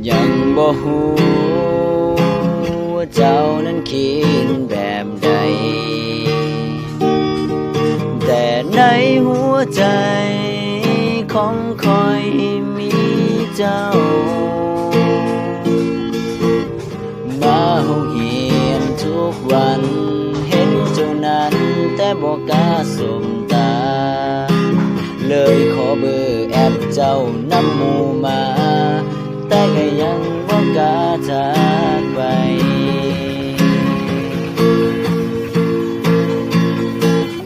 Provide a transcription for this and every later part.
ຍັງບໍ່ຮູ້ວ່າເຈົ້ານັ້ນຄິດແບບໃດ, ແຕ່ໃນຫົວໃຈຂອງຂ້ອຍມີເຈົ້າ. ມາໂຮງຮຽນທຸກວັນ ເຫັນເຈົ້ານັ້ນແຕ່ບໍ່ກ້າສົບຕາ, ເລີຍຂໍເບີແອັດເຈົ້ານຳໝູ່ມາ, ແຕ່ກໍຍັງບໍ່ກ້າທັກໄປ.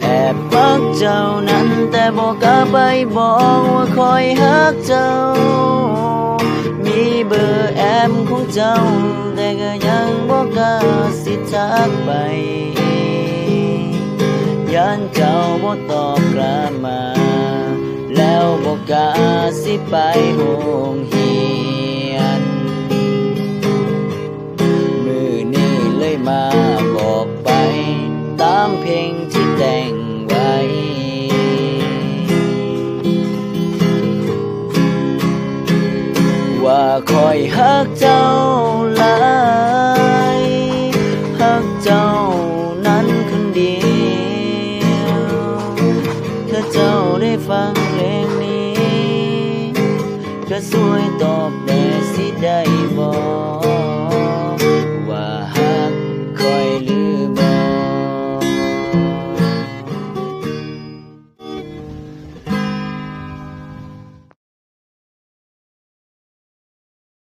ແອບມັກເຈົ້ານັ້ນແຕ່ບໍ່ກ້າໄປບອກວ່າຂ້ອຍຮັກເຈົ້າ, ມີເບີແອັບຂອງເຈົ້າ ແຕ່ກໍຍັງບໍ່ກ້າຊິທັກໄປ, ຢ້ານເຈົ້າບໍ່ຕອບກັບມາ ແລ້ວບໍ່ກ້າຊິໄປໂຮງຮຽນ. ມື້ນີ້ເລີຍມາບອກໄປຕາມເພງທີ່ແຕ່ງໄວ້ ວ່າຂ້ອຍຮັກເຈົ້າຫຼາຍ, ຮັກເຈົ້ານັ້ນຄົນດຽວ. ຖ້າເຈົ້າໄດ້ຟັງເພງນີ້ ກໍຊ່ວຍຕອບແດ່ຊິໄດ້ບໍ່?